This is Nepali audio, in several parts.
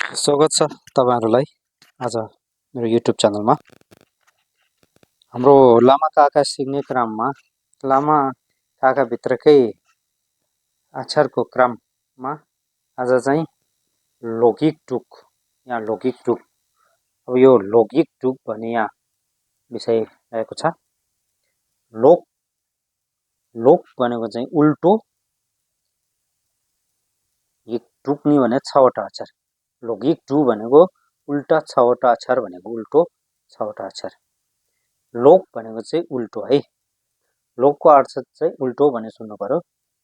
स्वागत छ तपाईहरुलाई आज मेरो युट्युब च्यानलमा। हाम्रो लामा काका सिक्ने क्रममा लामा काका भित्रकै अक्षरको क्रममा आज चाहिँ लौकिक टुक या लौकिक टुक। अब यो लौकिक टुक भन्ने यहाँ विषय रहेको छ। लोक लोक भनेको चाहिँ उल्टो, एक टुक्नी भने 6 वटा अक्षर। लौकिक टु भनेको उल्टा 6 वटा अक्षर भनेको उल्टो 6 वटा अक्षर। लोक भनेको चाहिँ उल्टो है। लोकको अर्थ चाहिँ उल्टो भने सुन्नु पर्यो।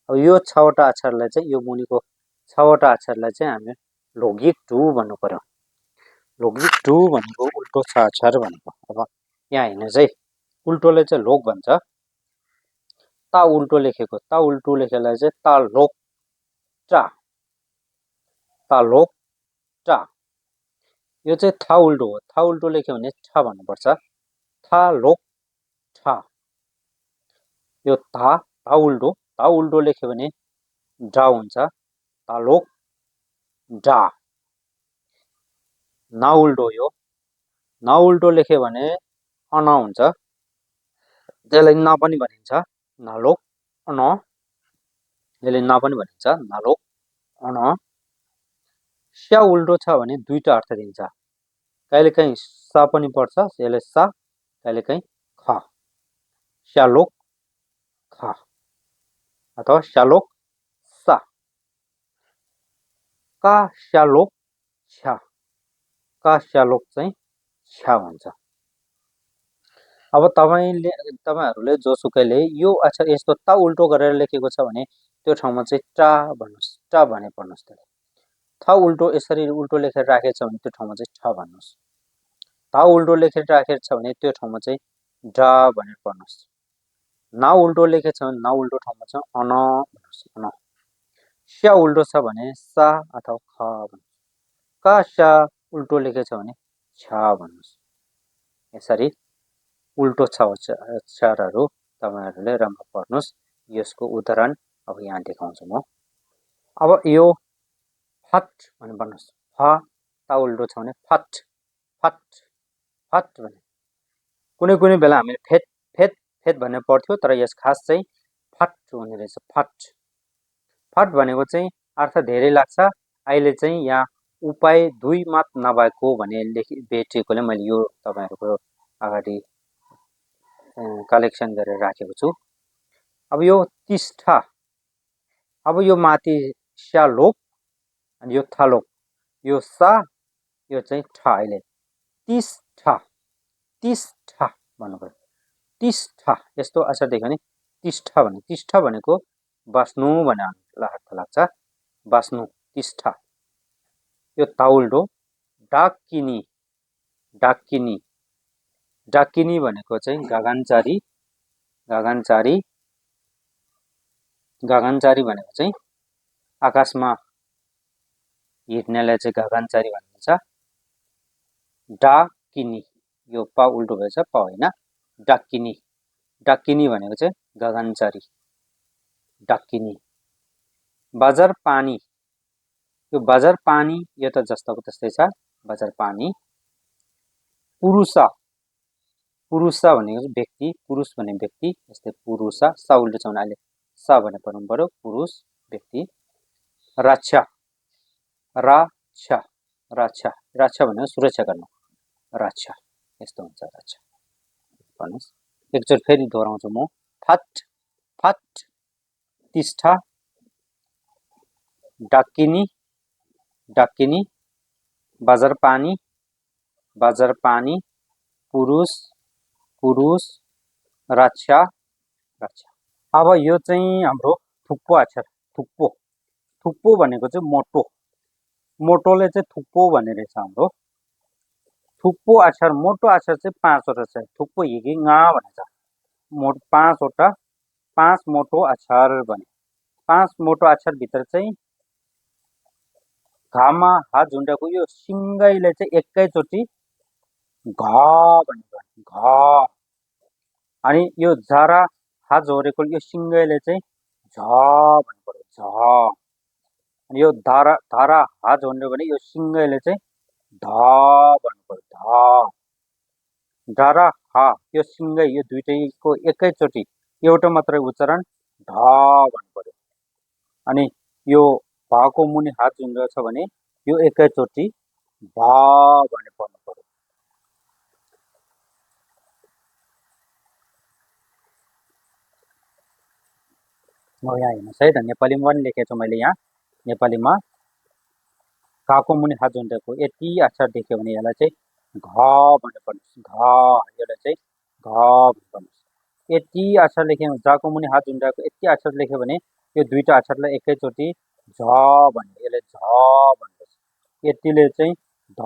अब यो 6 वटा अक्षरलाई चाहिँ यो मुनिको 6 वटा अक्षरलाई चाहिँ हामी लौकिक टु भन्नु पर्यो। लौकिक टु भनेको उल्टो 6 अक्षर भनेको। अब यहाँ हेर्नु चाहिँ उल्टोले चाहिँ लोक भन्छ। ता उल्टो लेखेको ता उल्टो लेखेलाई चाहिँ ता लोक टा, ता लोक टा। यो चाहिँ था उल्टो हो। था उल्टो लेख्यो भने छ भन्नुपर्छ। था लोक ठा। यो था उल्टो लेख्यो भने डा हुन्छ। ता लोक डा। ना उल्टो यो ना उल्टो लेख्यो भने अन हुन्छ। त्यसलाई न पनि भनिन्छ नालोक अन। यसले न पनि भनिन्छ नालोक अन। स्या उल्टो छ भने दुईटा अर्थ दिन्छ। कहिलेकाहीँ सा पनि पर्छ, यसले सा, कहिलेकाहीँ ख। स्यालोक ख अथवा स्यालोक सा। का स्यालोक छ्या, का स्यालोक चाहिँ छ्या भन्छ। अब तपाईहरुले जोसुकैले यो अक्षर यस्तो ता उल्टो गरेर लेखेको छ भने त्यो ठाउँमा चाहिँ टा भन्नुस्, टा भने पढ्नुस्। था उल्टो यसरी उल्टो लेखेर राखेको छ भने त्यो ठाउँमा चाहिँ ठ भन्नुस्। ता उल्टो लेखेर राखेको छ भने त्यो ठाउँमा चाहिँ डा भनेर पढ्नुस्। ना उल्टो लेखेको छ भने ना उल्टो ठाउँमा चाहिँ अन भन्नुस्, अन। स्या उल्टो छ भने सा अथवा ख भन्नुस्। का स्या उल्टो लेखेको छ भने छ भन्नुस्। यसरी उल्टो छ अक्षरहरू तपाईहरुले राम्रो पढ्नुस्। यसको उदाहरण अब यहाँ देखाउँछु म। अब यो फट भने भन्नुस्। फ ता उल्टो छ भने फट, फट, फट भने। कुनै बेला हामीले फेट फेट फेट भन्ने पढ्थ्यो, तर यस खास चाहिँ फट हुने रहेछ। फट फट भनेको चाहिँ अर्थ धेरै लाग्छ। अहिले चाहिँ यहाँ उपाय दुई मात नभएको भने भेटिएकोले मैले यो तपाईहरुको अगाडि कलेक्सन गरेर राखेको छु। अब यो तिष्ठा, अब यो माथि स्यालोक अनि यो थालोक, यो सा, यो चाहिँ ठा। अहिले तिष्ठा, तिष्ठा भन्नुपर्यो। तिष्ठा यस्तो अक्षर देख्यो भने तिष्ठा भन्नु। तिष्ठा भनेको बस्नु भन्ने अर्थ लाग्छ। बस्नु, तिष्ठा। यो ता उल्टो डाकिनी, डाकिनी, डाकिनी भनेको चाहिँ गगनचारी, गगनचारी, गगनचारी भनेको चाहिँ आकाशमा हिँड्नेलाई चाहिँ गगनचारी भनिन्छ। डाकिनी, यो प उल्टो भएछ, प होइन, डाकिनी, डाकिनी भनेको चाहिँ गगनचारी, डाकिनी। बजर पानी, यो बजर पानी यो त जस्तोको त्यस्तै छ, बजर पानी। पुरुषा, पुरुषा भनेको चाहिँ व्यक्ति, पुरुष भने व्यक्ति, यस्तै पुरुषा। सा उल्टो छ भने अहिले सा भनेर पढ्नु पर्यो, पुरुष व्यक्ति। रक्षा, रक्षा, रक्षा, रक्षा भनेको सुरक्षा गर्नु, रक्षा, यस्तो हुन्छ रक्षा भन्नुस्। एकचोटि फेरि दोहोऱ्याउँछु म। फट, फट, तिष्ठा, डाकिनी, डाकिनी, बजर पानी, बजर पानी, पुरुष, पुरुष, रक्षा, रक्षा। अब यो चाहिँ हाम्रो थुप्पो अक्षर। थुप्पो, थुप्पो भनेको चाहिँ मोटो, मोटोले चाहिँ थुप्पो भन्ने रहेछ हाम्रो। थुप्पो अक्षर, मोटो अक्षर चाहिँ 5 वटा छ। थुप्पो हिगी ङ भनेछ। 5 वटा, 5 मोटो अक्षर भने। 5 मोटो अक्षर भित्र चाहिँ घामा हात झुन्डाको यो सिंगैले चाहिँ एकैचोटि घ भन्नु, घ। अनि यो जरा हात जोडेको यो सिंगैले चाहिँ झ भन्नु पर्यो, झ। अनि यो धारा धारा हा झुन्ड्यो भने यो सिङ्गैले चाहिँ ध भन्नु पर्यो, ध। धारा हा यो सिङ्गै यो दुइटैको एकैचोटि एउटा मात्रै उच्चारण ध भन्नु पर्यो। अनि यो भको मुनि हात झुन्ड्यो छ भने यो एकैचोटि भ भन्ने पढ्नु पर्यो। यहाँ हेर्नुहोस् है त, नेपालीमा पनि लेखेको छु मैले। यहाँ नेपालीमा घको मुनि हात झुन्डेको यति अक्षर देख्यो भने यसलाई चाहिँ घ भनेर पढ्नुहोस्, घ। यसलाई चाहिँ घ भन्नुहोस्। यति अक्षर लेख्यो भने, जाको मुनि हात झुन्डाएको यति अक्षर लेख्यो भने यो दुईटा अक्षरलाई एकैचोटि झ भन्यो, यसले झ भन्नुहोस्। यतिले चाहिँ ध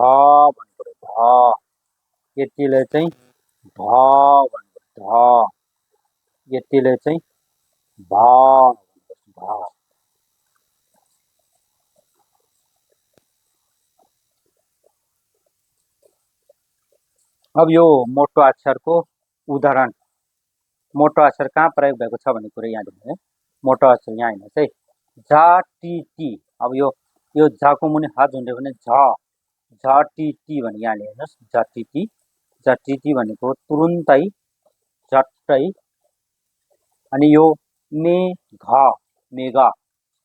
भन्नु पर्यो, ध। यतिले चाहिँ ध भन्नु पर्यो, ध। यतिले चाहिँ भ भन्नुहोस्, भ। अब यो मोटो अक्षरको उदाहरण, मोटो अक्षर कहाँ प्रयोग भएको छ भन्ने कुरा यहाँ हेर्नु है। मोटो अक्षर यहाँ हेर्नुहोस् है, झ टी टी। अब यो झको मुनि हात झुन्ड्यो भने झ, झ टी टी भने यहाँले हेर्नुहोस्, झ टी टी। झ टी टी भनेको तुरुन्तै, झट्टै। अनि यो मेघ, मेघ,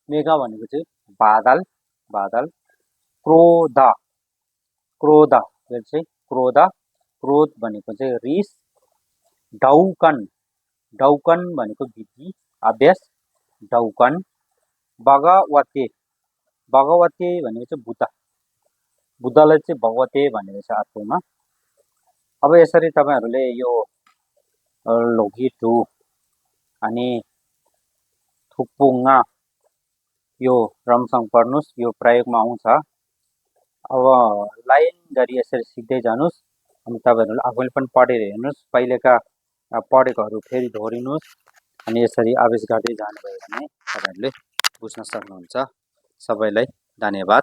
मेघ भनेको चाहिँ बादल, बादल। क्रोध, क्रोध, यो चाहिँ क्रोध, क्रोध भनेको चाहिँ रिस। ढौकन, ढौकन भनेको गिद्दी, अभ्यास, ढौकन। भगवते, भगवते भनेको चाहिँ बुद्ध, बुद्धलाई चाहिँ भगवते भनेको छ आत्मामा। अब यसरी तपाईहरुले यो लोगिटु अनि थुक्पुङ्गा यो क्रमसँग पढ्नुस्, यो प्रयोगमा आउँछ। अब लाइन गरी यसरी सिक्दै जानुस्। अनि तपाईहरुले आफैले पनि पढेर हेर्नुस्, पहिलेका पढेकोहरू फेरि दोहोरिनुस्। अनि यसरी अभ्यास गर्दै जानुभयो भने तपाईहरुले बुझ्न सक्नुहुन्छ। सबैलाई धन्यवाद।